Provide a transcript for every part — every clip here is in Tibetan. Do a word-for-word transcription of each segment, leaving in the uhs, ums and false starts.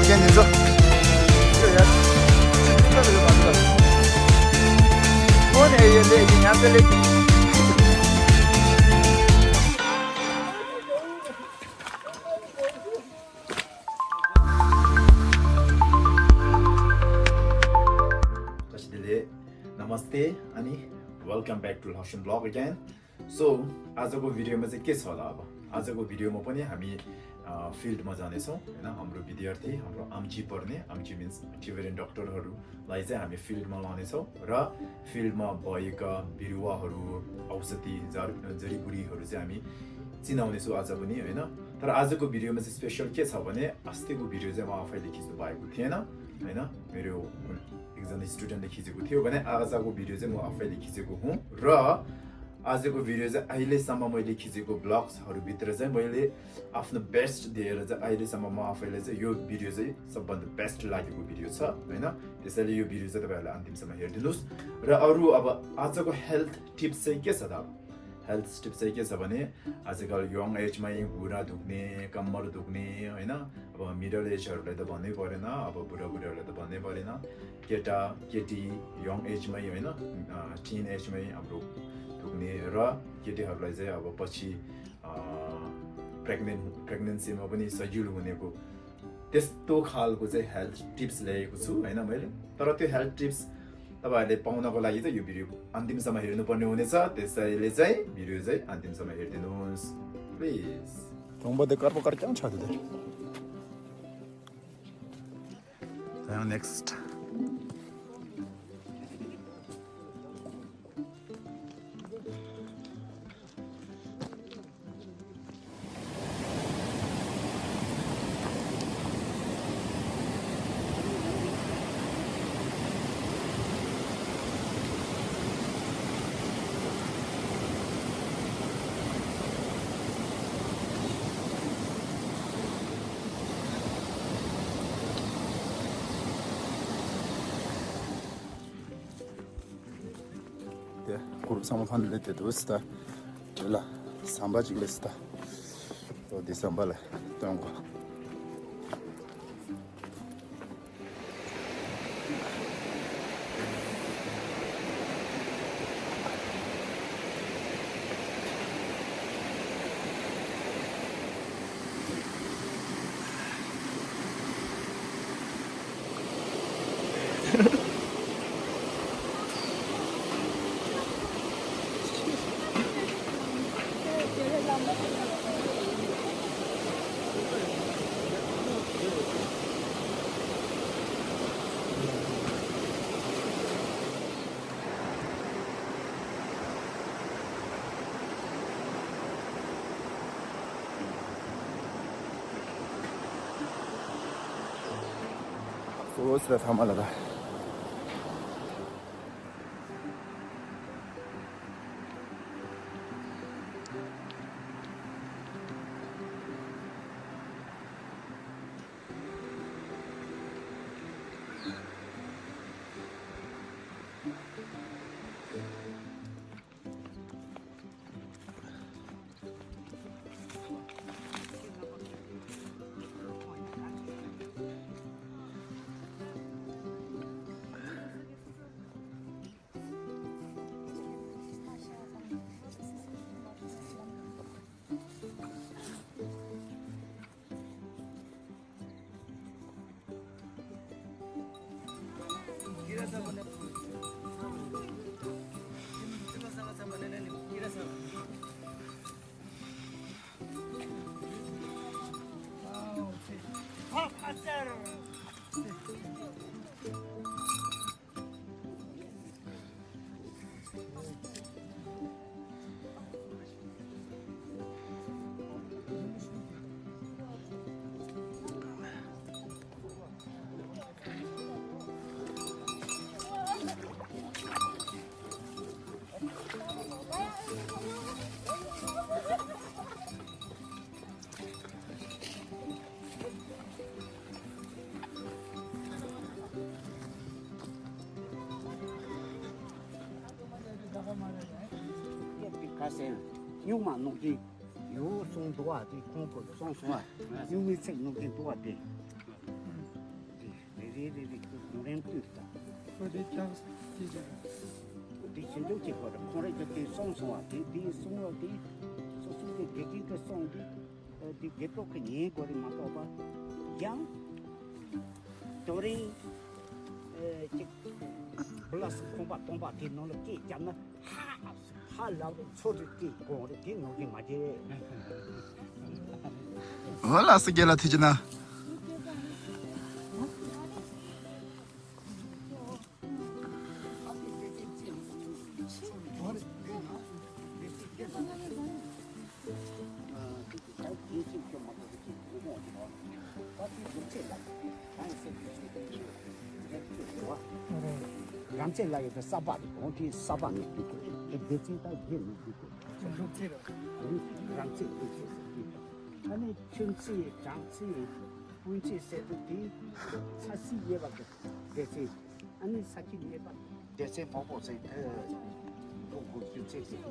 ཅན་འདི་ཚོ། ཁྱོད་ཡར། ཁྱོད་ཚོ་ཡོད་པ་འདི་ལ། ཨོ་ནེ་ཡེ་ལེ་ཡེ་ཉམས་ཏེ་ལེ། བཀྲ་ཤིས་བདེ་ལེགས། Namaste, अनि welcome back to Lhashen Blog again. So, आजको भिडियोमा चाहिँ के छ होला अब? आजको भिडियोमा पनि हामी, अ, फिल्डमा जानेछौँ, होइन? हाम्रो विद्यार्थी, हाम्रो आम्ची पढ्ने, आम्ची मिन्स टिबेटन डाक्टरहरूलाई चाहिँ हामी फिल्डमा लानेछौँ र फिल्डमा भएका बिरुवाहरू, औषधि, जर-, जडीबुडीहरू चाहिँ हामी चिनाउनेछौँ आज पनि, होइन? तर आजको भिडियोमा चाहिँ स्पेसल के छ भने, अस्तिको भिडियो चाहिँ म आफैले खिच्नु पाएको थिएन, होइन? मेरो एकजना स्टुडेन्टले खिचेको थियो भने आजको भिडियो चाहिँ म आफैले खिचेको हुँ र आजको भिडियो चाहिँ अहिलेसम्म मैले खिचेको भ्लग्सहरूभित्र चाहिँ मैले आफ्नो बेस्ट दिएर चाहिँ अहिलेसम्म म आफैले चाहिँ यो भिडियो चाहिँ सबभन्दा बेस्ट लागेको भिडियो छ, होइन? त्यसैले यो भिडियो चाहिँ तपाईँहरूले अन्तिमसम्म हेरिदिनुहोस्। र अरू अब आजको हेल्थ टिप्स चाहिँ के छ त? अब हेल्थ टिप्स चाहिँ के छ भने, आजकल यङ एजमै घुँडा दुख्ने, कम्मर दुख्ने, होइन? अब मिडल एजहरूलाई त भन्नै परेन, अब बुढाबुढीहरूलाई त भन्नै परेन। केटा केटी यङ एजमै, होइन, टिन एजमै हाम्रो दुख्ने र केटीहरूलाई चाहिँ अब पछि प्रेग्नेन्ट प्रेग्नेन्सीमा पनि सजिलो हुनेको त्यस्तो खालको चाहिँ हेल्थ टिप्स ल्याएको छु, होइन, मैले। तर त्यो हेल्थ टिप्स तपाईँहरूले पाउनको लागि चाहिँ यो भिडियो अन्तिमसम्म हेर्नुपर्ने हुनेछ, त्यसैले चाहिँ भिडियो चाहिँ अन्तिमसम्म हेरिदिनुहोस् प्लिज। ཁྱོང་པ་དེ་དཀར་པོ་དཀར་རྐྱང་ཆགས་འདུག་དེ། ད་ཡང་ནེགསི་ཊི། དེ་གུར་ཚང་མ་ཕན་ལས་དེ་དུས་ད་དེ་ལ་ཟམ་པ་ཅིག་ལས་ད་དོ་དེ་ཟམ་པ་ལ་སྟོན་གོ། ཨོ་སི་ད་ཐ་མ་ལ་ད། ཁ་སེང་སྨྱུག་མ་ནུག་ཅིག་ཡུ་སོང་འདུག་བ་དེ་ཁོང་ཁོ་སོང་སོང་བ། སྨྱུག་མའི་ཚིག་ནུག་ཅིག་འདུག་བ་དེ། དེ་རེ་རེ་གི་གོང་རིམ་བསྟུད་དང་། ཁོ་དེ་ཀྱང་དེ་ཅི་རེད། དེ་ཞིབ་འཇུག་བྱེད་དགོས་རེད། ཁོང་རང་ཚོ་དེ་གསུངས་སོང་བ། དེ་དེ་གསུངས་བ་དེ་སོ་སོ་གི་དགེ་རྒན་གྱིས་གསུངས་དེ། ཨ། དེ་དགེ་སློབ་ཀྱིས་ཉན་དགོས་རེད་མ་གཏོགས་པ། ཡང་དོ་རིང་ཨ་ཅིག་པ་ལ་སི་ཁང་པ་སྟོང་པ་དེ་ནང་ལ་སྐད་བརྒྱབ་ན། ཧ་ཧ་ལབ་རེད། ཚོ་རེ་སྐད་གོང་རེད། དེ་ནང་གི་མ་བྱེད། འོ་ལགས་སོ། རྒན་ལགས་ཐུགས་རྗེ་གནང་། རང་ཚེ་ལ་ཡོད་པའི་ས་པ་རེད། འོ་དེ་ས་པ་ནས་འདུག་གོ། དེ་སྡེ་ཚན་ད་བརྒྱད་ནས་འདུག་གོ། རང་ཚེ་རང་ཚེ་ལ་ཡོད་པའི་ས་པ། ཨ་ནི་ཆུ་མཚེས། བྱང་མཚེས། སྤུན་མཚེས་ཟེར་དུས་དེ་ས་གཞི་གཡས་པ་གི་སྡེ་ཚན། ཨ་ནི་ས་གཞི་གཡས་པ་སྡེ་ཚན་བོན་པོ་ཟེར་དེ་འདུག་གོ། ཆུ་མཚེས་ཟེར།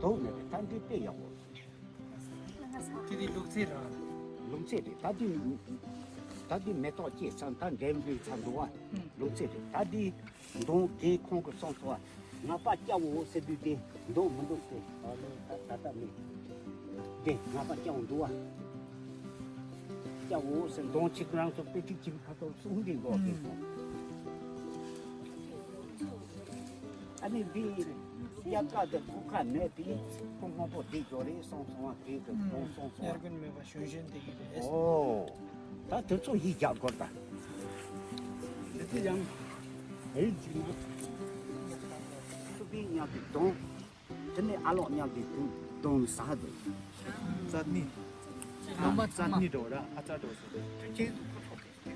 དོགས་མེད་པའི་ད་འདི་དཔེ་ཡག་པོ། དེ་དེ་ལུག་རྫི་རེད། ལུག་རྫི་རེད། ད་དེ་ད་དེ་མེ་ཏོག་སྐྱེས་ཚར། ད་འབྲས་བུ་ཚར་འདུག་བ། ལུག་རྫི་རེད། ད་དེ་མདོང་རྒན་ཁོང་གིས་གསུངས་སོང་བ། ང་པ་སྐྱ་བོ་ཟེར་དུས་དེ་འདུག་མི་འདུག་ཟེར། ཨ་ནི་ད་ད་ལྟ་མེད། དེ་ང་པ་སྐྱ་བོ་འདུག་བ། སྐྱ་བོ་ཟེར། མདོང་ཁྱེད་རང་ཚོ་དཔེ་ཁྲིད་བྱེད་ཁ་ཐོར་གསུང་འདི་འགོ་དེ་སོང་། ཨ་ནི་འདི་དབྱར་ཁ་དང་དགུན་ཁ་མེད་པས་ཁོ་སྔོན་པོ་དེ་འགྲོ་རེད་གསུངས་སོང་བ། དེ་གི་ཁོང་གསུངས་སོང་བ། དབྱར་དགུན་མེད་པ་གཞོན་གཞོན་དེ་ཡིན་རེད། ཨོ། ད་དེ་ཚོ་ཡིད་རྒྱག་དགོས་ད། དེ་དེ་ཡང་ཨེ་ཅི་ན། ཐུབ་པའི་མཉམ་དུ་གདོང་། དེ་ནས་ཨ་ལོག་མཉམ་དུ་གདོང་ཟ་དེ། རྩ་ནི། ལོ་མ་རྩ་ནི་འགྲོ་ར་ཨ་ཙ་འགྲོ་སོ། དུས་ཆེན་དུ་ཁོ་ཚོ་གི་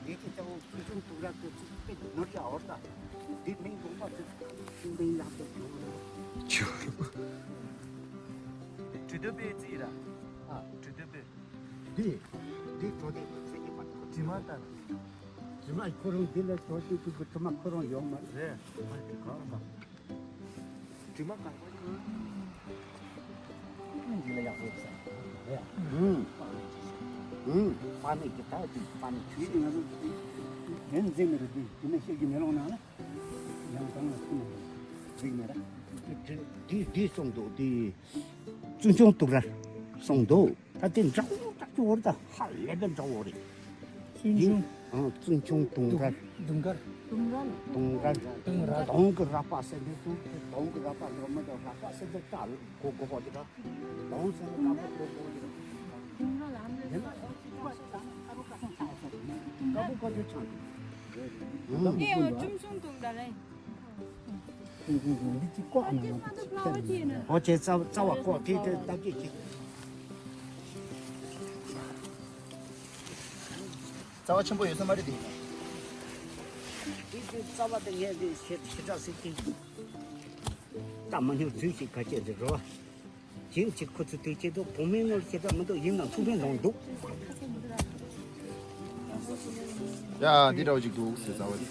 ངེད་ཀྱི་ལྟ་བུ་ཕུན་སུམ་ཚོགས་རབ་ཏུ་ཚིག་པའི་ནོར་ཡ་འོར་ད། འདི་མིང་དགོངས་པ་ཚོས་ཤིང་པའི་ཡག་ཏུ་བྱུང་རེད། ཇོ་རུ། དྲི་དོད་པའི་རྩིས་ར། ཨ། དྲི་དོད་པའི། འདི། འདི་གྲོ་དེ་ཚེ་གི་མ་གཏོགས་དྲི་མ་ལྟར། དྲི་མ་ཁོ་རང་འདི་ལ་གྲོ་དེ་ཚོ་གི་དྲི་མ་ཁོ་རང་ཡོད་མ་རེད། མ་རེད། གང་གང་། དྲི་མ་གང་པོ་ཡིན། འདི་ལ་ཡག་པོ་ཡོད་ས་རེད། ཨུམ། ཨུམ། པ་ནི་གི་ད་དེ་པ་ནི་ཆུ་ཡིན་ང་ཚོ་ཡན་འཛིན་མི་རུ་འདི་དེ་ནས་བཤད་རྒྱུ་མེད་ལོང་ན་ན། ཡང་གང་ལ་ཐུག་ན་རིག་མེད་ར། འདི་འདི་གསུངས་འདུག་འདི། བཙུན་ཆུང་དུང་དཀར་གསུངས་འདུག་ད་དེ་འདྲ་བོ་འདྲ་བོ་རེད། ད་ཧ་ལས་པའི་འདྲ་བོ་རེད། བཙུན་ཆུང་། ཨང་། བཙུན་ཆུང་དུང་དཀར། དུང་དཀར། དུང་དཀར། དུང་དཀར། དུང་དཀར། དུང་གི་ར་པ་ཟེར་འདུག་དུང་གི་ར་པ་འདྲ་མི་འདུག་ར་པ་ཟེར་འདུག་ད་གོ་གོ་བ་འདི་ད། དུང་ཟེར་འདུག་ད་གོ་གོ་འདི་ད། ཡིན་ན་ཀ་བོ་ཀ་ཅོ་ཆང་། དེ་ཡང་ཁྲིམས་སྲུང་དུང་དཀར་ལས། འོ་ཅེ་རྩ་རྩ་བ་ཀོ་དེ་དེ་བདག་གིས་ཁྱེད། རྩ་བ་ཆེན་པོ་ཡོད་ས་མ་རེད་དེ། དེ་དེ་རྩ་བ་དེ་ངས་དེ་ཞེ་ཞེ་དྲག་སྲིད་ཀྱི། ད་མ་སྨྱོ་རྫུན་ཞིག་ག་ཅེ་རེད་རོ། ཅིན་ཅིག་ཁོ་ཚོ་དེ་ཅེ་དོ་བོ་མེ་ནོར་ཞེ་དྲག་མི་འདུག་ཡིན་ན་ཚུགས་པའི་ནང་འདུག་ཡ་འདི་འདྲ་བ་ཅིག་འདུག་ཟེར་རྩ་བ་དེ།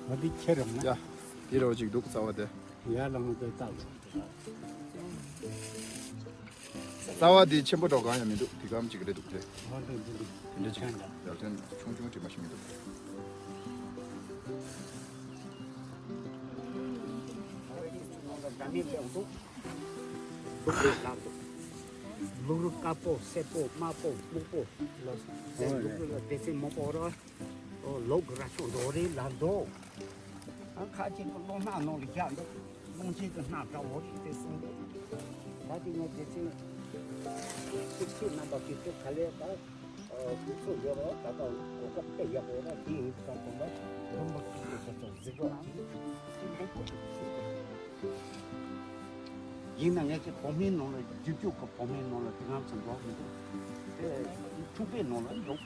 ང་འདི་ཁྱེར་རོགས་ན། ཡ། འདི་རོ་ཅིག་འདུག་རྩ་བ་དེ། ཡ་ལ་ང་ཚོའི་རྩ་བ། རྩ་བ་འདི་ཆེན་པོ་འགྲོ་གང་ཡང་མི་འདུག་འདི་གམ་ཅིག་རེད་འདུག་དེ། ང་ཚོ་འདི་འདུག་དེ་འདྲ་ཅིག་འདུག་ཡར་ཐོན་ཆུང་ཆུང་དྲི་མ་ཞིག་མི་འདུག་ལུག་རུ་དཀར་པོ་སེར་པོ་དམར་པོ་སྨུག་པོ། ལུག་རུ་ལ་སྡེ་ཚན་མང་པོ་རོ། ཨོ་ལོག་ར་ཤོག་འགྲོ་རེད་ལ་འགྲོ། ཨ་ཁ་ཅིག་གི་ཀློང་ནག་ནང་ལ་བཞག་འདུག་ཀློང་ཆེན་གྱི་སྣ་འདྲ་བོ་རེད་དེ་གསུངས་འདུག་ད་དེ་ངས་དེ་ཚེ་ཁྱེད་ཚོའི་རྣམ་པ་ཁྱེད་ཚོ་ག་ལེར་ད་དུས་ཚོད་ཡོད་རོགས། ད་ལྟ་གོ་སྐབས་དཔེ་ཡག་པོ་ར་འདི་ཡིན་ཙང་དགོངས་པ་རིན་པོ་ཆེ་གི་ཚོ་གཟིགས་རོགས་གྱིས། ཡིན་ན་ངས་ཀྱི་གོང་སྨན་ནང་ལ་རྒྱུད་སྐྱོབ་ཀྱི་གོང་སྨན་ནང་ལ་དེ་ང་ཚོ་འགྲོ་མི་འདུག་དེ་ཕྱུག་པའི་ནང་ལ་འགྲོ།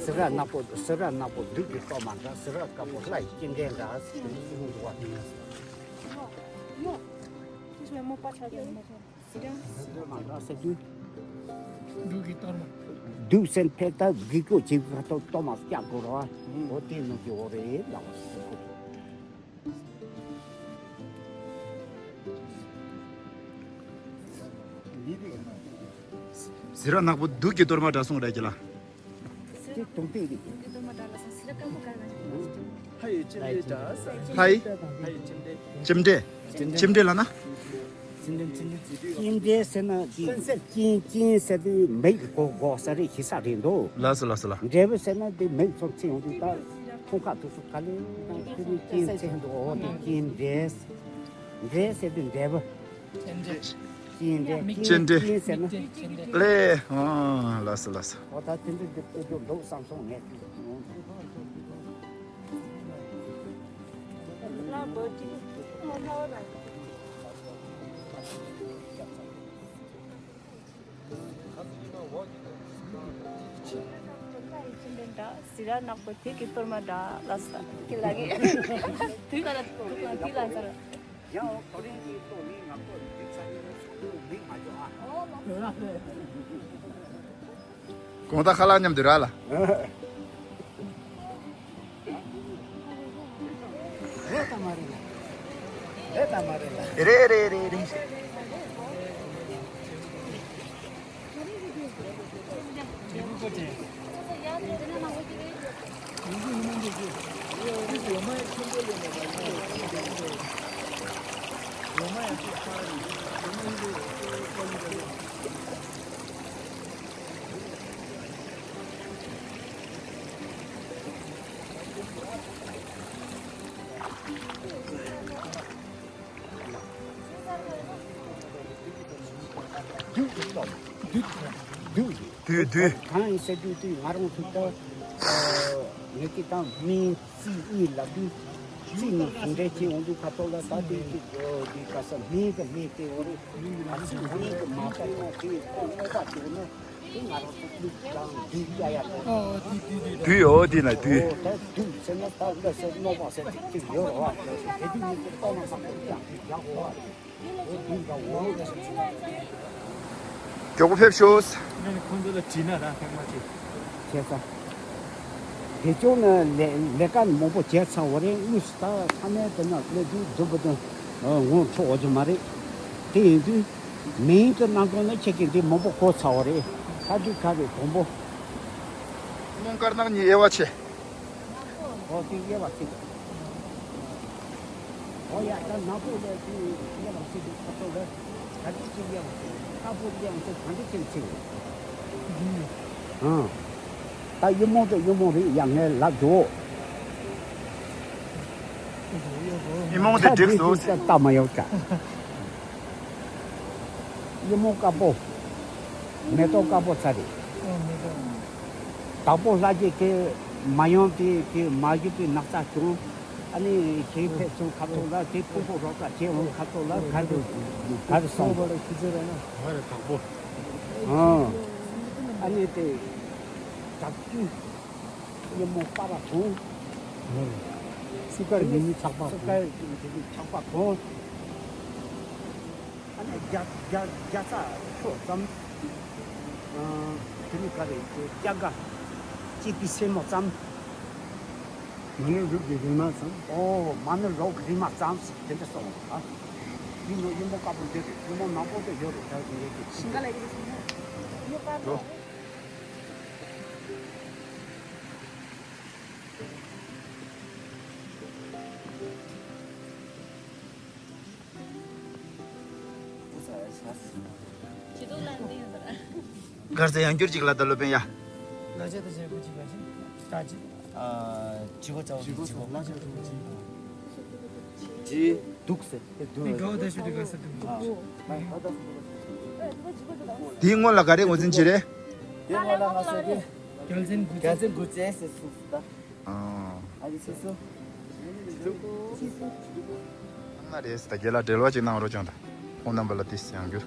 སི་ར་ནག་པོ། སི་ར་ནག་པོ་བདུད་ཀྱི་གཏོར་མ་འདྲ། སི་ར་དཀར་པོ་ལྷ་ཡི་སྤྱན་འདྲེན་འདྲ་ཟེར་ནས་གསུངས་འདུག་པ། སི་ར་གཏོར་མ་འདྲ་ཟེར་དུས། བདུད་ཀྱི་གཏོར་མ། བདུད་སེམས་ཕལ་ལྟ་བགེགས་སྐྱོབ་བྱེད་པའི་གཏོར་མ་རྐྱང་དགོས་ར། འོ་དེ་ནང་གི་འོ་རེད་ལགས། སི་ར་ནག་པོ་བདུད་ཀྱི་གཏོར་མ་འདྲ་གསུངས་རེད་ཀྱི་ལ། དེ་དུང་དེ་རེད། ལྷ་ཡི་ལྕེ་འདྲེ་འདྲ། ལྷ་ཡི། ལྷ་ཡི་ལྕེ་འདྲེ། ལྕེ་འདྲེ། ལྕེ་འདྲེ་ལ་ན། ལྕེ་འདྲེ་ཟེར་ན་དེ་སེམས་སེམས། ལྕེ། ལྕེ་ཟེར་དུས་མིག་གོ་གོ་ས་རེད། ཤི་ས་རེད་འདུག་ལགས་སོ། ལགས་སོ་ལགས། འབྲས་བུ་ཟེར་ན་དེ་མིག་ཚོ་ཚིག་ཡོང་དུས་ད་ཁོང་ཁ་ཐུག་སུ་ག་ལེ་ད་དེ་ནི་ལྕེ་ཚེ་འདུག་འོ་དེ་ལྕེ་འདྲེ། འདྲེ་ཟེར་དུས་འབྲས་བུ། ལྕེ་འདྲེ། ལྕེ་འདྲེ། ལྕེ་འདྲེ། ལྕེ་ཟེར་ན། ལེ། ཨ། ལགས་སོ་ལགས་སོ། འོ་ད་དེ་འདྲ་འདི་དཔེ་སྦྱོར་འདུག་བསམ་སོང་ངས། སི་ར་ནག་པོ་བདུད་ཀྱི་གཏོར་མ་འདྲ་ལ་ས་ཁྱི་ལ་གི་དུས་ག་ལ་དུས་ག་ལ་དུས་ལ་ས་ར། ཡང་དོ་རིང་གི་ལྟོ་མི་ང་ཚོ་འདི་ཚ་ཡི་ཚོགས་མི་མ་འཇོག་ཨ། གོང་ད་ཁ་ལག་མཉམ་དུ་ར་ལ། རེད་དམ་མ་རེད་ལ། རེད་དམ་མ་རེད་ལ། རེད་རེད་རེད་རེད། བདུད་བདུད། གང་ཡིན་ཟེར་དུས་དུས་ང་རང་ཚོ་ད་ངེད་ཀྱི་ད་མིང་རྩིས་གཉིས་ལབ་དུས་རྩིས་གཉིས་གང་འདྲ་བྱེད་འོང་དུས་ཁ་ཐོག་ལ་ད་དུས་ཀྱི་འདི་ག་ས་མིང་གི་མིང་དེ་འོ་རེད། ཨ་ཚིག་མིང་གི་མ་པ་ཡིན་ན་དེ་ཀློག་པ་དེ་ནི་དེ་ང་རང་ཚོ་གླུ་དང་བདུད་རྒྱག་ཡ་དེ། བདུད་འོ་དེ་ན་བདུད། འོ་ད་བདུད་ཟེར་ན་ད་ཀླུ་ཟེར་ཀློག་པ་ཟེར་ཅིག་ཅིག་ཡོད་རེད་བ། དེ་དུས་ནི་དེ་ལྟ་ན་ཁ་ཐོག་ཀྱང་དེ་རྒྱག་གོ་བ། མགྱོགས་པོ་ཕེབས་ཤོག་ཁོང་ཚོ་ལ་དྲིས་ན་ར་ཧེ་མ་ཅིག་བྱས་ཙང་། དེ་ཅུང་ནི་ལས་ལས་ཀ་མང་པོ་བྱས་ཚར་བ་རེད། དངོས་སུ་ད་ཚང་མས་དེ་ན་ལས་དུས་སྡུག་པོ་དང་ངོ་འཕྲོད་འོ་དུ་མ་རེད། དེ་ཡིན་དུས་མིང་གི་རྣམ་གྲངས་ནི་ཁྱེད་ཀྱིས་འདི་མང་པོ་གོ་ཚར་བ་རེད། ད་དུས་ག་རེ་དང་པོ། རླུང་དཀར་ནག་གཉིས་དབྱེ་བ་ཕྱེ། ཨོ་དེ་དབྱེ་བ་ཕྱེ། ཨོ་ཡ་ད་ནག་པོ་ལས་དེ་དབྱེ་བ་ཕྱེ་དེ་ཁ་ཐོག་ལ་ག་དེ་ཅིག་དབྱེ་བ་ཕྱེ། དཀར་པོ་དབྱེ་བ་ཕྱེ་གང་དེ་ཅིག་ཕྱེ། ཨང་། ད་ཡི་མོ་དེ་ཡི་མོ་རེད་ཡ། ངས་ལབ་འགྲོ། ཡི་མོ་དེ་འགྲིག་སོང་། ད་མ་ཡོང་ཀྱང་། ཡི་མོ་དཀར་པོ། མེ་ཏོག་དཀར་པོ་ཚ་རེད། ཨོ་མེ་ཏོག་དྭགས་པོ་ལྷ་རྗེ་དེ་མ་ཡོང་དེ་དེ་མ་བཞུགས་པའི་ནགས་ཚལ་བྱུང་། ཨ་ནི་ཁྱེད་ཕེབས་སོང་ཁ་ཐོག་ལ་དེ་ཕུང་པོ་རོགས་ཀ་བྱེད་འོང་ཁ་ཐོག་ལ་ག་རེ་ག་རེ་སོང་། ང་རེ་དྭགས་པོ། ཨ་ནི་དེ་དྭགས་ཀྱི་ཉིན་མོ་པ་ར་བྱུང་། སུ་ཀར་ཉིན་མོ་ཆག་པ་སུ་ཀར་ཉིན་མོ་ཆག་པ་བྱུང་། ཨ་ནི་རྒྱ་རྒྱ་རྒྱ་ཚ་ཤོག་ཙམ། དེ་ནི་ག་རེ་རྒྱ་དགའ་སྐྱིད་པའི་སེན་མོ་ཙམ། མ་ཎི་རོགས་ཀྱི་རིལ་མ་ཙམ། ཨོ་མ་ཎི་རོགས་ཀྱི་རིལ་མ་ཙམ་ཟེར་དེ་འདྲ་གསུངས་པ། ཡིན་ནོ་ཡིན་པོ་དཀར་པོ་འདི་རེད། ཡིན་ནོ་ནག་པོ་དེ་ཡོད་རེད། ད་ངེད་ཀྱི་ཞིང་ཁ་ལ་ཡོད་རེད། ཡོད་པ་རོ། གར་ས་ཡང་འགྱུར་ཅིག་ལ་ད་སློབ་དཔོན་ཡ། ལ་ཆ་ད་ཆ་གུ་ཅིག་ལ་ཆ་ད་ཅི། ཨ་ཇི་གོ་ཅའོ་ཇི་གོ་ཅའོ་ལ་ཆ་གུ་ཅིག་ཇི་དུག་སེ་དེ་དུག་ནི་གའོ་ད་ཤུ་དི་ག་ས་དུག་ཨ་དེའི་སྔོན་ལ་ག་རེ་ངོས་འཛིན་བྱེད་རེད། དེ་སྔོན་ལ་ང་ཚོ་དེ་རྒྱལ་མཚན་གུ་རྒྱལ་མཚན་གུ་ཅེ་སེ་སུ་ད། ཨ། ཨ་ཡི་སི་སུ། ན་རེས་ད་རྒན་ལགས་འབྲེལ་བ་ཅིག་གནང་རོགས་ཀྱང་ད། ཁོང་རྣམ་པ་ལ་ཏིས་ཡང་འགྱུར།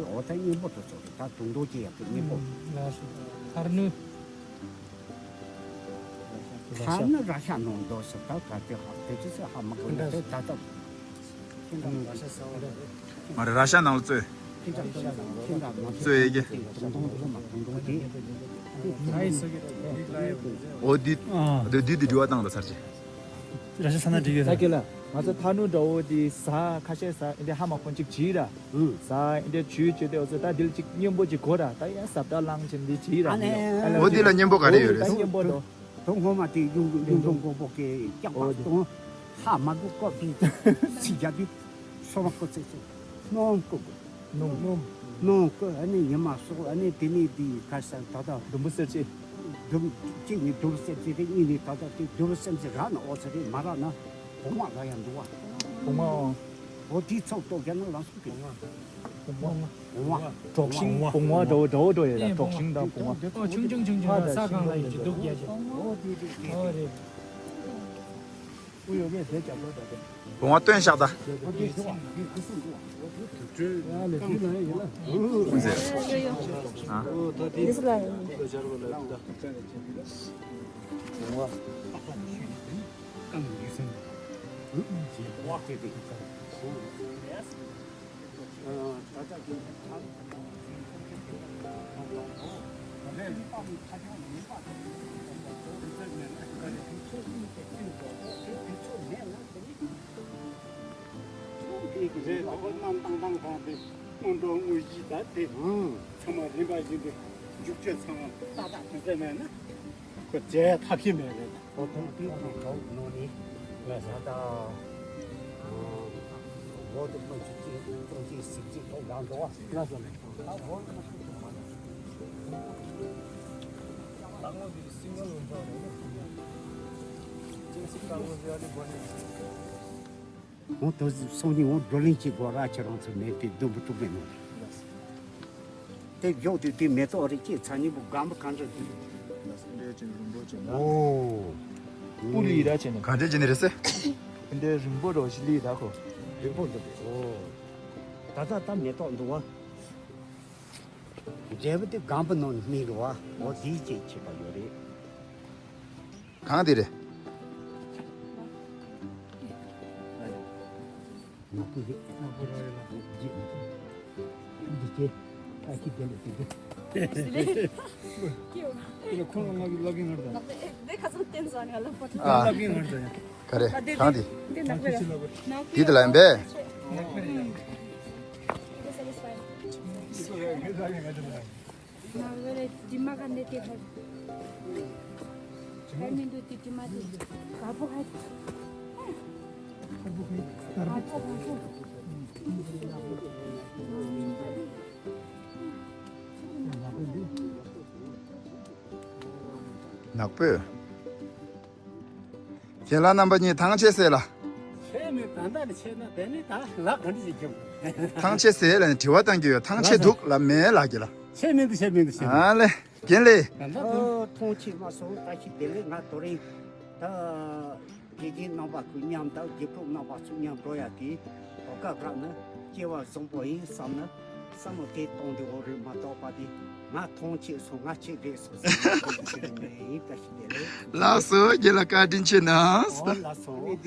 རེད། འོ་ད་གཉེན་པོ་དེ་ཚོ་རེད། ད་དུང་དུང་ཅི་ཡག་པོ་གཉེན་པོ། ལགས་སོ། ཐར་ནུ། ཐར་ནུ་ར་ཤ་ནང་འདུག་ཟེར། ད་ད་དེ་ཧ་དེ་ཅི་ཟེར། ཧ་མ་གོ་ཡ་དེ་ད་ད། ང་རེ་ར་ཤ་ནང་ལ་བཙོས། བཙོས་ཡས་ཀྱི། འོ་འདི་འདི་འདི་འདི་འདྲི་བ་བཏང་ད་ཚར་གྱི། ར་ཤ་ས་ན་འགྲིག་གི་ས་རེད། ཀེ་ལ། ང་ཚོ་ཐར་ནུ་འདྲ་བོ་འདི་ཟ་ཁ་ཤས་ཟ་འདི་ཧ་མ་གོ་གཅིག་བྱིས་ར། ཟ་འདི་བྱིས་བྱིས་དེ་འོ་ཚོ་ད་འདི་ལ་གཅིག་གཉེན་པོ་གཅིག་གོ་ར། ད་ཡང་ཟབ་ད་ལངས་ཕྱིན་འདི་བྱིས་ར། ཨ་ནི། འོ་འདི་ལ་གཉེན་པོ་ག་རེ་ཡོད་རེད། ད་གཉེན་པོ་འདུག་དོ་ངོ་མ་དེ་ཡུང་ཡུང་དུང་མགོ་པོ་སྐྱེ་སྐྱག་པ་དོ། ཧ་མ་གོ་སྐབས་དེ་ཚིག་རྒྱབ་དེ་སོ་མ་ཀོ་ཚེ་ཚེ་སྣོམ་ཀོ་ཀོ། སྣོམ། སྣོམ་ཀོ། ཨ་ནི་ཉི་མ་སོགས་ཨ་ནི་དེ་ནས་དེ་ག་ས་ད་ད་དུམ་བུ་སེར་ཆེ། དུམ་གཅིག་ནི་དུམ་བུ་སེར་ཆེ་རེད། གཉིས་ནི་ད་ད་དེ་དུམ་བུ་སེར་ཆེ་རག་ན་ཨོ་ཚེ་རེད། མ་རག་ན་བུང་བ་རག་ཡང་འདུག་བ། བུང་བ། ཨོ་དེ་ཚོགས་གཏོགས་རྒྱ་ནག་ལ་སོགས་ཀྱི། བུང་བ། བུང་བ། གྲོག་ཤིང་བུང་བ་འདྲ་བོ་འདྲ་བོ་འདྲ་ཡོད་ལ། གྲོག་ཤིང་དང་བུང་བ། ཨོ་ཆུང་ཆུང་ཆུང་ཆུང་ས་སྒང་ལ་ཡོད་ཀྱི་འདུག་རྒྱ་ཆེ། ཨོ་རེད། བུང་བ་སྟོན་ཤག་ད། རེད། ད་ཁོ་གནམ་ཏང་ཏང་གང་དེ་སྔོན་འགྲོ་དངོས་གཞི་ད་དེ་ཚང་མ་རིམ་པ་བཞིན་དུ་འཇུག་ཆོས་ཚང་མ་ཏག་ཏག་དུས་ཚོད་མེད་ན། ཁོ་བྱས་ཐབས་ཤེས་མེད་རེད། ཨོ་ཐོང་ཏི་ཏི་ཁའོ་ནོ་ནི་ལ་ས་ད་ལོ་དུ་ཁོ་ཆུ་ཅི་ཏོང་ཅི་སིབ་ཅི་ཐོག་ལང་འགྲོ་བ་ལ་ས་ནས་ད་ལོ་ཁོ་ཆུ་ཅི་མ་ན་ད་ངོ་དེ་སི་ངོ་ལོ་འགྲོ་རེད། ཅི་སི་ད་ངོ་དེ་ཨ་ནི་བོ་ནི། འོ་དོ་སོང་ཉིན་འོ་བགྲོ་གླེང་བྱེད་དགོས་ར། ཁྱེད་རང་ཚོ་མེད་དེ་སྡོམ་པ་ཐུབ་མེད་ནོ། དེ་བཞོག་དུས་དེ་མེ་ཏོག་རེ་སྐྱེས་ཚར་ཉིན་པོ་སྒམ་པོ་གང་འདྲ་འདུག་འདྲའི་ཅིག་རིང་པོ་ཅིག་ན། ཨོ། པུ་ལི་ར་ཆེ་ནི། ག་འདྲའི་ཅིག་ནི་རེད་ཟེར། འདྲའི་རིང་པོ་རོ་ཞི་ལི་ད་ཁོ། རིང་པོ་འདུག་ཨོ། ད་ལྟ་ད་མེ་ཏོག་འདུག་བ། འབྲས་བུ་དེ་སྒམ་པོ་ནང་ནས་སྨིན་རུ་བ། འོ་དེའི་ཅིག་བྱེད་པ་ཡོད་རེད། གང་དེ་རེད། ནག་པོ་རེད། ནག་པོ་རེད། འདི་ཅེ། ཨ་ཁྱི་དེ་ལ་དེ་དེ། ཁྱི་ཡོད། ཁྱི་ལ་ཁོང་ལ་ང་གི་ལག་གི་ངར་དང་། དེ་ཁ་ཚང་བསྟན་བཟོ་ནས་ལ་པོ་ཏི། ཨ། ལག་གི་ངར་དང་། ག་རེ། ཨ་དེ་གང་དེ། དེ་ནག་པོ་རེད། དེ་དེ་ལ་ཡིན་པས། ནག་པོས། རྒན་ལགས་རྣམ་པ་གཉིས་ཐང་ཆད་ཟེར་ལ། ཆད་ནི་ད་ལྟ་ནས་ཆད་ན་དེ་ནི་ད་ལག་ག་འདྲ་ཞིག་འཁྱོངས། ཐང་ཆད་ཟེར་ལ་ནི་དྲི་བ་བཏང་གི་ཡོད། ཐང་ཆད་འདུག་ལ་མེད་ལགས་ཀྱི་ལ། ཆད་མི་འདུག་ཆད་མི་འདུག་ཆད་མི་འདུག་ཨ་ལེ། རྒན་ལགས། ཨོ། ཐང་ཆད་མ་སོང་། ད་ཤི་དེ་ལས་ང་དོ་རིང་ད་དགེ་རྒན་རྣམ་པ་ཁོ་མཉམ་དང་དགེ་ཕྲུག་རྣམ་པ་ཚོ་མཉམ་འགྲོ་ཡ་དེ་གོ་སྐབས་རག་ན་སྐྱེ་བ་བཟང་པོ་ཡིན་བསམ་ན་བསམ་བློ་དེ་གཏོང་དུས་འོ་རེད་མ་གཏོགས་པ་དེ་ང་ཐང་ཆད་སོང་། ང་ཆད་རེད་སོང་ཟེར་ནས་ཡིན། ད་ཤི་དེ་ལས། ལགས་སོ། རྒན་ལགས་བཀའ་དྲིན་ཆེ་གནང་། ཨོ་ལགས་སོ། ད་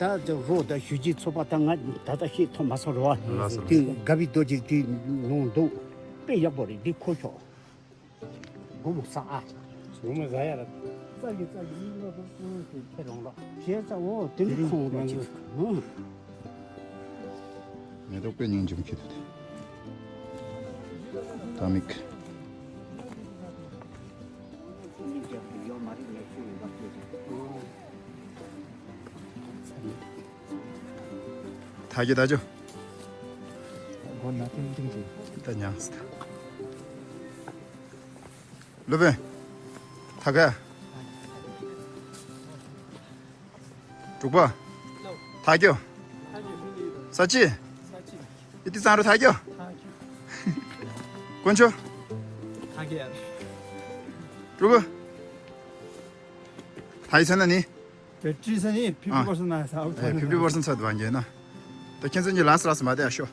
ད་རོགས་ད་ཞུ་རྒྱུའི་ཚོགས་པ་ད་ང་ད་ལྟ་ཤེས་ཐོན་མ་སོང་རོགས། ལགས་སོ། དེ་དགའ་བའི་རྡོ་རྗེ་དེ་ནང་འདུག་དཔེ་ཡག་པོ་རེད། འདི་ཁོ་ཤོག་སྒོར་མོ་ས་ཨ། སྒོར་མོ་ཟ་ཡ་ར། རྩ་ཡི་རྩ་ཡི་མིག་ལོ་ཏོག་ཏོག་ཏོག་ཁྱེད་རང་ལོ། ཞེས་ས་འོ་དེ་འདྲ་ཁོང་ར་ཅིག་ཧུམ། མེ་ཏོག་དཔེ་ཉུང་འཇོམས་ཁྱེད་དུ་དེ། ད་མིག་ཐ་གི་ད་ཅོ། སྒོ་ན་ཏིང་ཏིང་ཅིག་ད་ཉང་སི་ད། ལུ་བེ། ཐ་ག་དྲུག་པ། ཐ་ཀྱོ། ས་ཅི། ཨི་ཏི་ཙང་རུ་ཐ་ཀྱོ། དཀོན་མཆོག་དྲུག་པ། ཐ་ཡི་ཚན་ན་ནི། བེ་ཊི་རི་ས་ནི་ཕིབ་ཊི་པར་སེན་ཊི་ན་ས་ཨའུ་ཊི། ཕིབ་ཊི་པར་སེན་ཊི་ཚད་དུ་བང་རྒྱལ་ན། ད་ཁྱེད་ཚོ་གཉིས་ལགས་སོ་ལགས་སོ་མ་བསྡད་ཨ་ཤོ།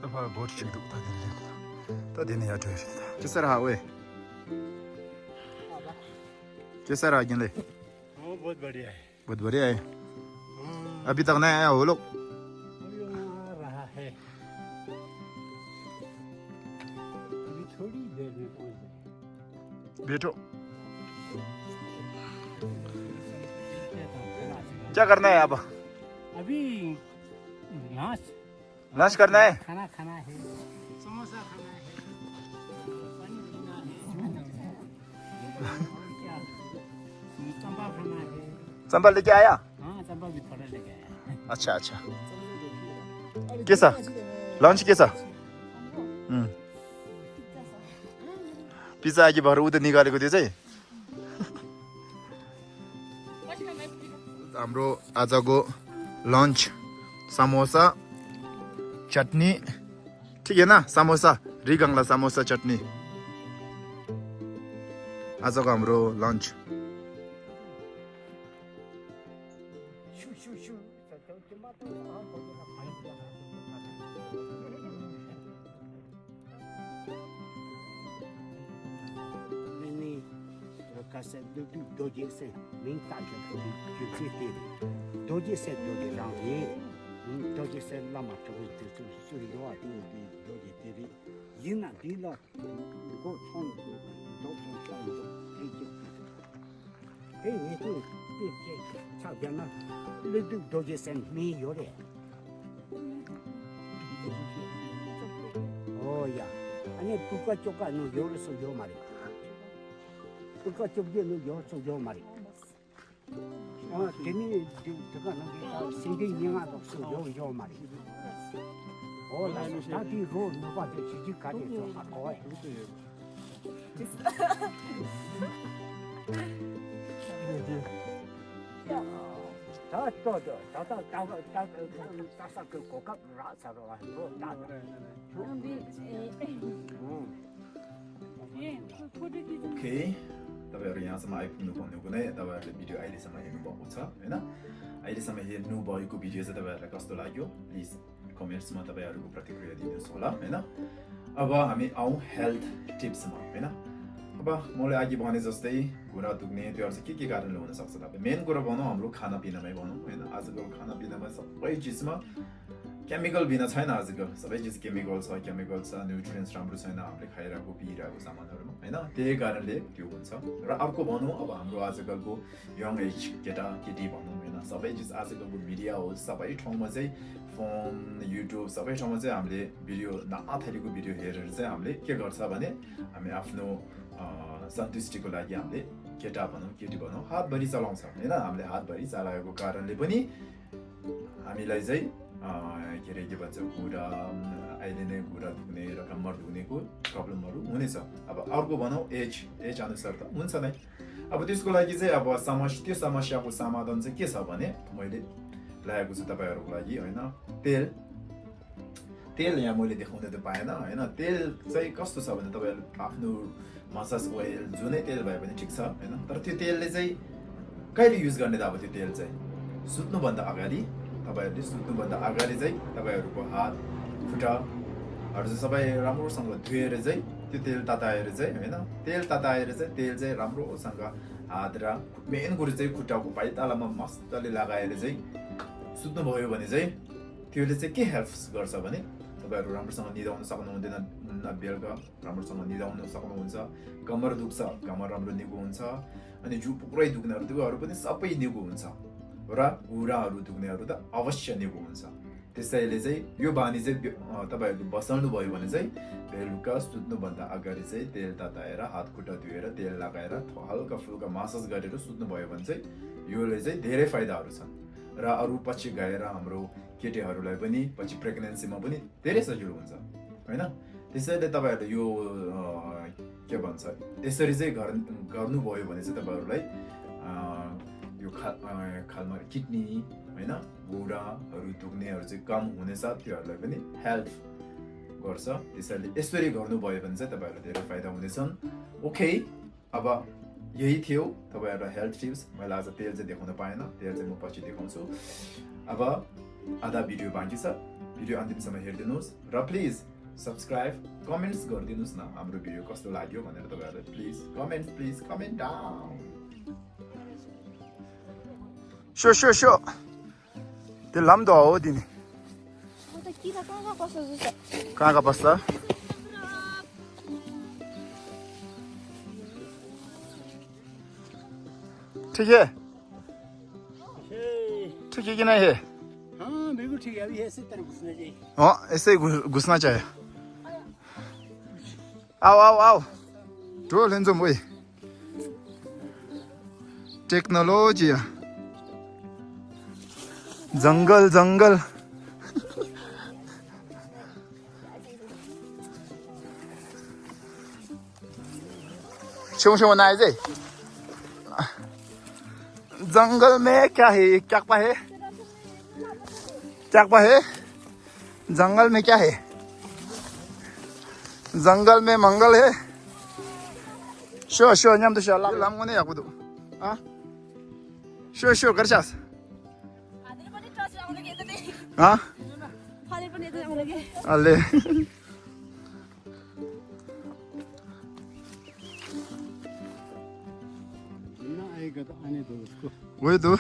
ད་ཕར་བོ་ཊི་ཅིག་འདུག་ད་དེ་ལེན། ད་དེ་ནས་ཡར་འགྲོ་ཡ་རེད། ད་ཅི་ས་ར་ཧ་ཝེ། ཅི་ས་ར་རྒྱུན་ལས། हाँ, बहुत बढ़िया है। बहुत बढ़िया है। हाँ। अभी तक नया आया हो लोग? अभी वहाँ आ रहा है। अभी थोड़ी देर में पहुँच जाएगा। बैठो। क्या करना है अब? अभी नाच लंच करना है? खाना खाना है। समोसा खाना है। पानी पीना है। क्या? चंपा खाना है। चंपा लेके आया? हाँ, चंपा भी थोड़ा लेके आया। अच्छा, अच्छा। कैसा? लंच कैसा? हम्म। पिज्जा की बार उधर निकालेको थियो चाहिँ। हाम्रो आजको लन्च समोसा, चटनी, ठिक होइन? समोसा, रिगङला समोसा, चटनी। आजको हाम्रो लन्च। ནི་ནི་ཁ་སང་ཀླུ་སྒྲུབ་རྡོ་རྗེ་ཟེར་མིང་བཏགས་ཀྱི་ཁོ་རའི་རྒྱུ་མཚན་དེ་རེད། རྡོ་རྗེ་ཟེར་རྡོ་རྗེ་རང་རེད། རྡོ་རྗེ་ཟེར་བླ་མ་གྲགས་པའི་དུས་ཚོད་སུ་ཡོད་པ་དེ་ཡིན་དུས་རྡོ་རྗེ་དེ་རེད། ཡིན་ན་འདི་ལ་མགོ་ཚོང་རྡོ་ཚོང་ཤ་འདུག་དེ་ཅི། དེ་ངེད་ཚོས་དཔེ་ཆ་ཆ་བཞག་ན་ཀླུ་སྒྲུབ་རྡོ་རྗེ་ཟེར་མིང་ཡོད་རེད། ཡ། ཨ་ནི་སྤུས་ཀ་བཅོ་ལྔ་ནང་ཡོད་རེད་སུ་ཡོད་མ་རེད། སྤུས་ཀ་བཅོ་བརྒྱད་ནང་ཡོད་སུ་ཡོད་མ་རེད། ཨ་དེ་ནི་དེ་དེ་ག་ནང་གི་སེང་ལྡེང་ཉིན་ལྔ་དང་སུ་ཡོད་ཡོད་མ་རེད། འོ་ལགས་སོ། ད་དེའི་རོ་ནུས་པ་དེ་ཇི་ཇི་ག་རེ་ཐོག་ཁ་གོ་བ་ཡོད། ད་ལྟོ་ད་ད་ད་ད་ད་ད་ས་གི་གོ་སྐབས་རག་ཚར་བ་འགྲོ་ད་ད། ཨོ་ཁེ། ད་བར་ཡང་སམ་ཨའི་ཕུང་ནུ་ཕོང་ནུ་གུ་ནེ་ད་བར་བི་ཌིའོ་ཨའི་ལི་སམ་ཨའི་ནུ་བ་གོ་ཚ་ཡིན་ན། ཨའི་ལི་སམ་ཨའི་ནུ་བ་ཡི་གུ་བི་ཌིའོ་ཟེ་ད་བར་ལ་ཀ་སྟོ་ལ་གྱོ་པི་ལི་སི། ཀོ་མེན་ཊི་མ་ད་བ་ཡ་རུ་གུ་པྲ་ཏི་ཀི་རི་ཡ་དི་ནི་སོ་ལ་མེ་ན། ཨ་བ་ཨ་མི་ཨའུ་ཧེལ་ཐི་ཊིབ་སི་མ་མེ་ན། ཨ་བ་མོ་ལེ་ཨ་གི་བ་ནི་ཟོ་སྟེ་གུ་ར་དུག་ནེ་ཏུ་ཡར་སི་ཀི་ཀི་ག་ར་ལོ་ན་སག་སི་ལ་པེ་མེན་གུ་ར་བོ་ནོ་ཨམ་རུ་ཁ་ན་པི་ན་མེ་བོ་ནོ་མེ་ན། ཨ་ཟི་གུ་ཁ་ན་པི་ན་མེ་སག་པའི་ཅི་སི་མ་ཀེ་མི་ཀལ་བི་ན་ཚའི་ན། ཨ་ཟི་གུ་སག་པའི་ཅི་སི་ཀེ་མི་ཀལ་སི་ཀེ་མི་ཀལ་སི་ནིའུ་ཊི་རི་ཡན་སི་རམ་རུ་ཚའི་ན་ཨམ་རི་ཁ་ཡ་ར་གུ་པི་ར་གུ་ས་མ་ན་རུ་མ་མེ་ན། ཏེ་ག་ར་ལེ་ཏུ་གུན་ཚ་ར་ཨར་གུ་བོ་ནོ་ཨ་བ་ཨམ་རུ་ཨ་ཟི་གུ་གུ་ཡོང་ཨེ་ཅི་ཀེ་ཊ་ཀེ་ཊི་བ་ནོ་མེ་ན། སག་པའི་ཅི་ཨ་ཟི་གུ་མི་ཌི་ཡ་འོ་སག་པའི་ཁྲོང་མ་ཟེ་ཕོན་ཡུ་ཊུབ་སག་པའི་ཁྲོང་མ་ཟེ་ཨམ་ལེ་བི་ཌིའོ་ན་ཨ་ཐ་ལི་གུ་བི་ཌིའོ་ཧེ་རེ་ཟེ་ཨམ་ལེ་ཀེ་གར་ས་བ་ནེ་ཨ་མི་ཨ་ཕ་ནོ་ཨ་སན་ཏུ་སི་ཀུ་ལ་གི་ཨམ་ལེ་ཀེ་ཊ་བ་ནོ་ཀེ་ཊི་བ་ནོ་ཧ་ད་བ་རི་ས་ལོང་ས་མེ་ན་ཨམ་ལེ་ཧ་ད་བ་རི་ས་ལ་ཡ་གུ་ག་ར་ལེ་བ་ནི། ཨ་མི་ལ་ཟེ། ཨ་ཁེ་རེ་གི་བ་ཚ་གུ་ར་ཨའི་ལེ་ནེ་གུ་ར་དུག་ནེ་ར་ཀམ་མར་དུག་ནེ་གུ་པྲོབ་ལེམ་མ་རུ་ངུ་ནེ་ས། ཨ་བ་ཨར་གུ་བ་ནོ་ཨེ་ཅི་ཨེ་ཅི་ཨ་ནུ་སར་ད་ངུ་ས་ནེ། ཨ་བ་ཏུས་གུ་ལ་གི་ཟེ་ཨ་བ་ས་མ་ཤི་ཏུས་ས་མ་ཤ་གུ་ས་མ་དོན་ཟེ་ཀེ་ས་བ་ནེ་མོ་ལེ་ལ་ཡ་གུ་ཟེ་ད་བ་ཡ་རུ་གུ་ལ་གི་ཨོ་ཡ་ན་ཏེལ། ཏེལ་ཡ་མོ་ལེ་དེ་ཁོང་ཏེ་དེ་བ་ཡ་ན་ཨོ་ཡ་ན་ཏེལ་ཟེ་ཀ་སྟུ་ས་བ་ནེ་ད་བ་ཡ་ཨ་ཕ་ནུ། མ་སཱ་ཇི་ཨོ་ཡལ་ཛུ་ནེ་ཏེལ་བའི་བ་ནི་ཁྲིག་ས་ཡིན་ན། ད་ར་ཏེ་ཏེལ་ལེ་ཟེ་ཀའི་ལི་ཡུས་ག་ནེ་ད་བ་ཏེ་ཏེལ་ཟེ་སུད་ནུ་བན་ད་ཨ་ག་ལི་ད་བ་ཡ་ཏེ་སུད་ནུ་བན་ད་ཨ་ག་ལི་ཟེ་ད་བ་ཡ་རུ་གོ་ཧ་ཁུ་ཏྲ་ཨ་རུ་ཟེ་ས་བ་ཡ་རམ་རོ་སང་ག་དུ་ཡ་རེ་ཟེ་ཏེ་ཏེལ་ཏ་ཏ་ཡ་རེ་ཟེ་ཡིན་ན། ཏེལ་ཏ་ཏ་ཡ་རེ་ཟེ་ཏེལ་ཟེ་རམ་རོ་སང་ག་ཨ་ད་ར་མེན་གུ་རེ་ཟེ་ཁུ་ཏྲ་གུ་པའི་ཏ་ལ་མ་མ་སྟ་ལི་ལ་ག་ཡ་རེ་ཟེ་སུད་ནུ་བ་ཡོ་བ་ནི་ཟེ་ཏེ་ལེ་ཟེ་ཀེ་ཧེལ་ཕ་གར་ས་བ་ནི་ད་བ་ཡ་རུ་རམ་རོ་སང་ག་ནི་ད་འོ་ན་སག་ནོ་འདི་ན་ན་བེལ་ག་རམ་རོ་ཚང་མ་ནི་ད་འོ་ནོ་སག་ནོ་འོན་ས། ཀ་མར་དུག་ས་ཀ་མར་རམ་རོ་ནི་གོ་འོན་ས། ཨ་ནི་ཇུ་པུག་རའི་དུག་ན་རུ་དུག་ཨ་རུ་པ་ནི་ས་པའི་ནི་གོ་འོན་ས། ར་གུ་ར་ཨ་རུ་དུག་ནི་ཨ་རུ་ད་ཨ་བ་ཤ་ནི་གོ་འོན་ས། ཏེ་ས་ཡི་ལེ་ཟེ་ཡོ་བ་ནི་ཟེ་ད་བ་ཡ་རུ་བ་སང་ལུ་བ་ཡོ་བ་ནི་ཟེ་བེ་ལུ་ཀ་སུད་ནུ་བན་ད་ཨ་ག་རི་ཟེ་ཏེལ་ཏ་ཏ་ཡ་ར་ཧ་ད་ཁུ་ཏྲ་དུ་ཡ་ར་ཏེལ་ལ་ག་ཡ་ར་ཐོ་ཧལ་ཀ་ཕུལ་ཀ་མ་སཱ་ཇི་ག་རི་རུ་སུད་ནུ་བ་ཡོ་བ་ནི་ཟེ་ཡོ་ལེ་ཟེ་དེ་རེ་ཕའི་ད་ཨ་རུ་ས། ར་ཨ་རུ་པ་ཅི་ག་ཡ་ར་ཨམ་རོ་ཀེ་ཏི་ཧ་རུ་ལ་བ་ནི་པ་ཅི་པྲེག་ནན་སི་མ་བ་ནི། དེ་རེ་ས་ཞུ་རུ་འོན་ས། ཨོ་ཡ་ན། དེ་ས་དེ་ད་བ་ཡ་ད་ཡོ་ཨ་ཀེ་བན་ས། དེ་ས་རི་ཟེ་གར་གར་ནུ་བོ་ཡོ་བ་ནི་ས་ད་བ་རུ་ལ་ཡ། ཨ་ཡོ་ཁལ་ཨ་ཁལ་མར་ཀིཌ་ནི་ཨོ་ཡ་ན་གུ་ར་ཨ་རུ་དུག་ནེ་ཨ་རུ་ཟེ་ཀམ་ཧུ་ནེ་ས་ཏུ་ཡ་ལ་བ་ནི་ཧེལ་ཐི་གོར་ས། དེ་ས་ལི་ཨེ་སོ་རི་གར་ནུ་བོ་ཡོ་བ་ནི་ས་ད་བ་ཡ་ད་དེ་རེ་ཕའི་ད་ཧུ་ནེ་སན། ཨོ་ཁེ། ཨ་བ། ཡེ་ཐེའུ། ད་བ་ཡ་ར་ཧེལ་ཐི་ཊིབ་སི་མ་ལ་ཟ་ཏེལ་ཟེ་དེ་ཁོང་ན་པ་ཡ་ན་ཏེལ་ཟེ་མོ་པ་ཅི་དེ་ཁོང་སུ། ཨ་བ། ཨ་ད་བི་ཌིའོ་བང་གི་ས། བི་ཌིའོ་ཨན་ཏིམ་ས་མ་ཧེར་དི་ནུས་ར་པི་ལི་སི་སབ་སི་ཀ་རའིབ་ཀོ་མེན་ཊི་གར་དི་ནུས་ན་ཨམ་རུ་བི་ཌིའོ་ཀ་སྟོ་ལ་གྱོ་མ་ནེ་ར་ད་བ་ཡ་ར་པི་ལི་སི་ཀོ་མེན་ཊི་པི་ལི་སི་ཀོ་མེན་ཊི་ཌའུན། ཤོ་ཤོ་ཤོ། དེ་ལམ་དུ་འོ་དེ་ནི། ཨོ་ད་ཀི་ད་ཀ་ཀ་པ་ས་ཟུ་ས། ཀ་ཀ་པ་ས། ठीक है। ठीक है कि नहीं है? हाँ, बिल्कुल ठीक है। अभी ऐसे तरह घुसना चाहिए। हाँ, ऐसे ही घुस-, घुसना चाहिए। आओ, आओ, आओ। ड्रो लेंजो मोई। टेक्नोलॉजी। जंगल, जंगल। छेउ छेउ बनाए चाहिँ। जंगल में क्या है? क्या पा है? क्या पा है? जंगल में क्या है? जंगल में मंगल है। Sure, sure, ཉམས་དུ་བཞག་ལ་ལམ་དངོས་གནས་ཡག་པོ་འདུག་ཨ། Sure, sure, གར་ཆགས། ཨ། ཨ་ལེ། ना आएगा तो आने दो उसको। वही तो।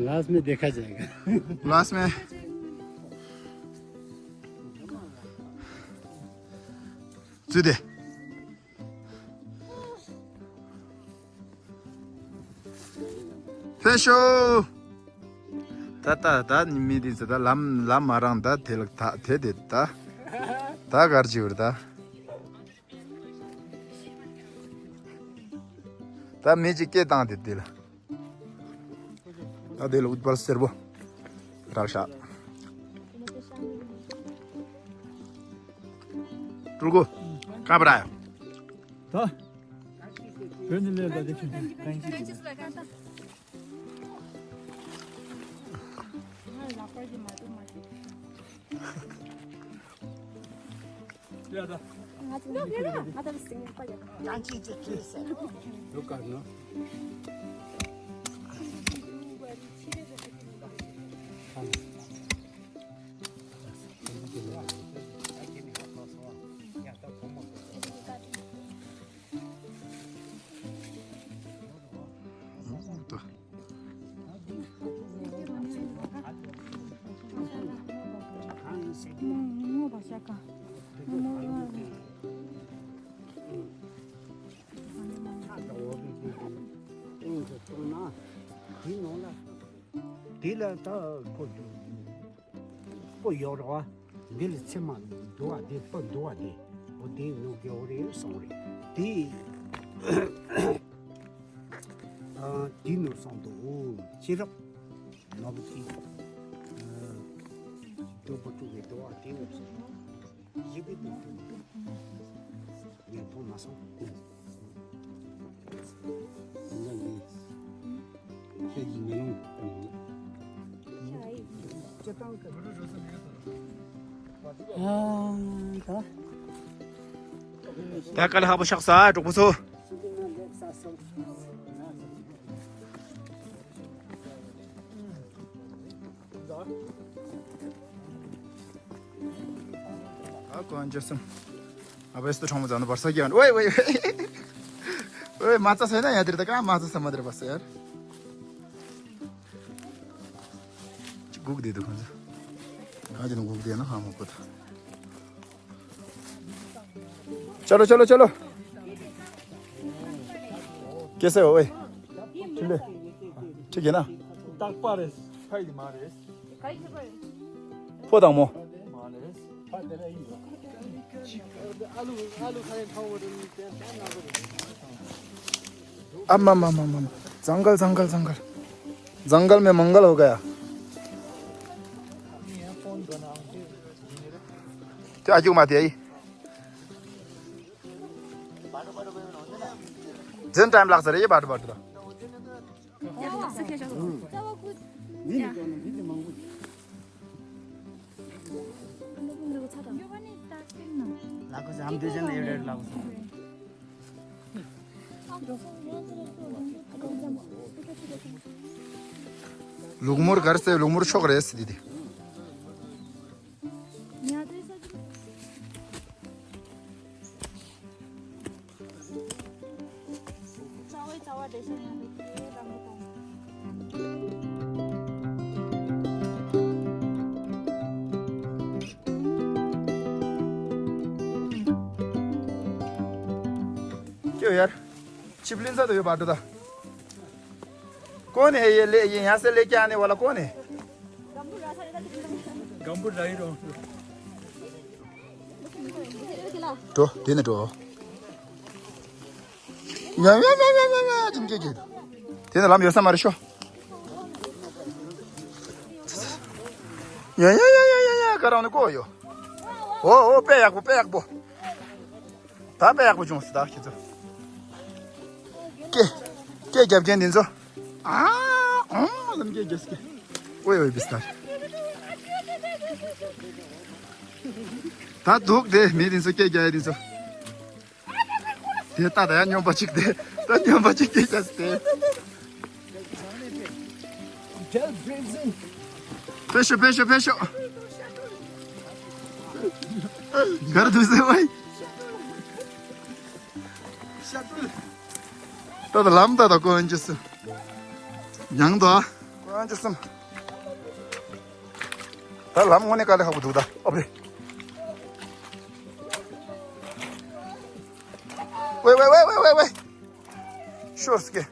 लास्ट में देखा जाएगा। लास्ट में। जुदे। ཕེབས་ཤོག་ད་ད་ད་མི་འདི་ཚོ་ད་ལམ་ལམ་མ་རང་ད་དེ་ལ་ད་དེ་དེ་ད་ད་གར་ཅི་བར་ད། ད་མི་གཅིག་སྐད་བཏང་དེ་དེ་ལ། ད་དེ་ལ་ཨུཏྤལ་སེར་པོ་རག་ཤག་ཀྲུ་གུ་ཀ་པ་ར་ཡ། ད། བོད་ནས་སླེབས་པ་དེ་ཆུང་ཆུང་། དེ་ལ་ད་ཁོ་ཁོ་ཡོད་རེད་བ། འདི་ལ་ཚེར་མ་འདུ་བ་དེ་སྤུ་འདུ་བ་དེ། འོ་དེ་ནོར་གི་འོ་རེད་སོང་རེད་དེ། ཨ་དེ་ནོར་སོང་འདུག་ཤེས་རབ་ནོར་བུ་ཁྱི། ཨ་འདུ་བ་དྲུག་གི་འདུ་བ་དེ་ནོར་སོང་། ཡི་གེ་དེ་དྲུག་ངས་མཐོང་མ་སོང་། ཁྱེད་ཀྱི་མེ་ལོང་། ད་དཀའ་ལས་ཁག་པོ་ཆགས་ས་གྲོགས་པོ་ཚོ། ཨ་ཀོ་ཨན་ཅོ་སམ། ཨ་བེ་སྟོ་ཁྲོང་མོ་ཛ་ནོ་བར་ས་གི་ཨན། ཝེ་ཝེ་ཝེ། ཝེ་མ་ཙ་སེ་ན་ཡ་དེར་ད་ཀ་མ་ཙ་སེ་མ་དེར་བ་སེ་ཡར། ཅི་གུག་དེ་དུ་ཁོང་ཚོ། ཁ་ཅི་ནོ་གུག་དེ་ན་ཧ་མོ་ཀོ་ད། चलो चलो चलो। कैसे हो भाई? ठीक है। ठीक है ना? तक पारे। खाई मारे। फोदामो। मारे। आलू आलू खाए खाओ। अम्म अम्म अम्म अम्म। जंगल जंगल जंगल। जंगल में मंगल हो गया। त्यो आजु माथि है। झन् टाइम लाग्छ रे यो बाटो बाटो त। लाग्छ, हामी दुईजना एउटा एउटा लाग्छ। लुकमुर घर से लुकमुर छोक रहे दिदी। क्यों यार? छिपलिन सा तो यो बाटो त। कौन है ये ले, ये यहाँ से लेके आने वाला कौन है? गम्बुर राई रो। འགྲོ། དེ་ནས་འགྲོ། ཡ་ཡ་ཡ་ཡ་ཡ་ཡ། ཅིམ་ཀེ་ཀེ། དེ་ནས་ལམ་ཡོད་ས་མ་རེད་ཤོ། ཡ་ཡ་ཡ་ཡ་ཡ་ཡ། ག་རང་ནས་ཀོ་ཡོ། འོ་འོ། དཔེ་ཡག་པོ། དཔེ་ཡག་པོ། ད་དཔེ་ཡག་པོ་བྱུང་སོང་ད་ཁྱེད་ཚོ། སྐད་སྐད་རྒྱབ་མཁན་འདི་ཚོ། ཨ་ཨོ་ལམ་སྐད་རྒྱབ་སྐད། ཨོའི་ཨོའི་བིས་ལྟར། ད་འདུག་དེ་མི་འདི་ཚོ་སྐད་རྒྱག་ཡ་འདི་ཚོ། དེ་ལྟ་ད་ཡ་སྨྱོན་པ་གཅིག་དེ། ད་སྨྱོན་པ་གཅིག་སྐད་རྒྱག་སྟེ། ཕེབས་ཤོག་ཕེབས་ཤོག་ཕེབས་ཤོག་གར་འདུག་ཟེར་བ་ཡིན། ད་ད་ལམ་ད་ད་ཀོ་ཨན་ཅི་སུ། མྱང་དོ་ཨ། ཀོ་ཨན་ཅི་སུམ། ད་ལམ་དངོས་གནས་དཀའ་ལས་ཁག་པོ་འདུག་ད། ཨོ་བེ། ཝེ་ཝེ། ཤོར་སྐེ།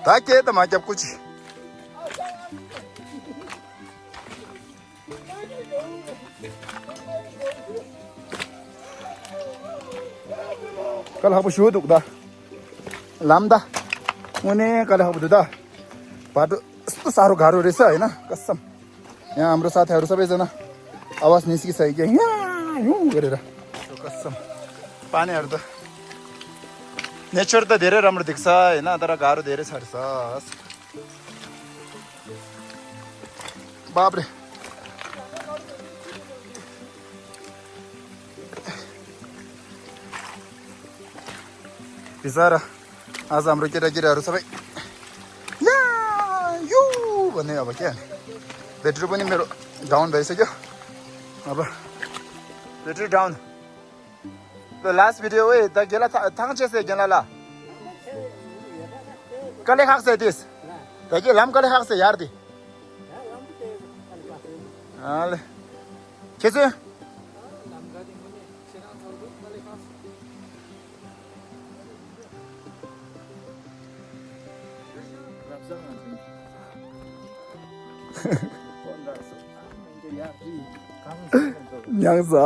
ད་སྐེ་ད་མ་རྒྱབ་ཀུ་ཅི། དཀའ་ལས་ཁག་པོ་ཞེ་པོ་འདུག་ད། ལམ་ད། དངོས་གནས་དཀའ་ལས་ཁག་པོ་འདུག་ད། བར་དུ་ས་རུ་ག་རུ་རེད་ས་ཡིན་ན་ཀ་སམ། ཡང་ཨམ་རུ་ས་ཐལ་རུ་ས་པེ་ཟེར་ན། ཨ་ཝ་ནི་སི་ས་ཡི་གེ་ཡང་ཡོང་གི་རེད་ར། ཀ་སམ། པ་ནེ་ཨར་ད། ནེ་ཆར་ད་དེ་རེད་རམ་ར་འདུག་ས་ཡིན་ན་ད་ར་ག་རུ་དེ་རེད་ས་རེད་ས། बाप रे। पिसारा। आज हाम्रो केटाकेटीहरू सबै या यु भन्ने अब क्या ब्याट्री पनि मेरो डाउन भइसक्यो। अब battery down. The last video ए द गेला थाङ चेसे गेला ला। कले खाक्से दिस। द के लाम कले खाक्से यार दी। Ale. Kese? Nyangsa.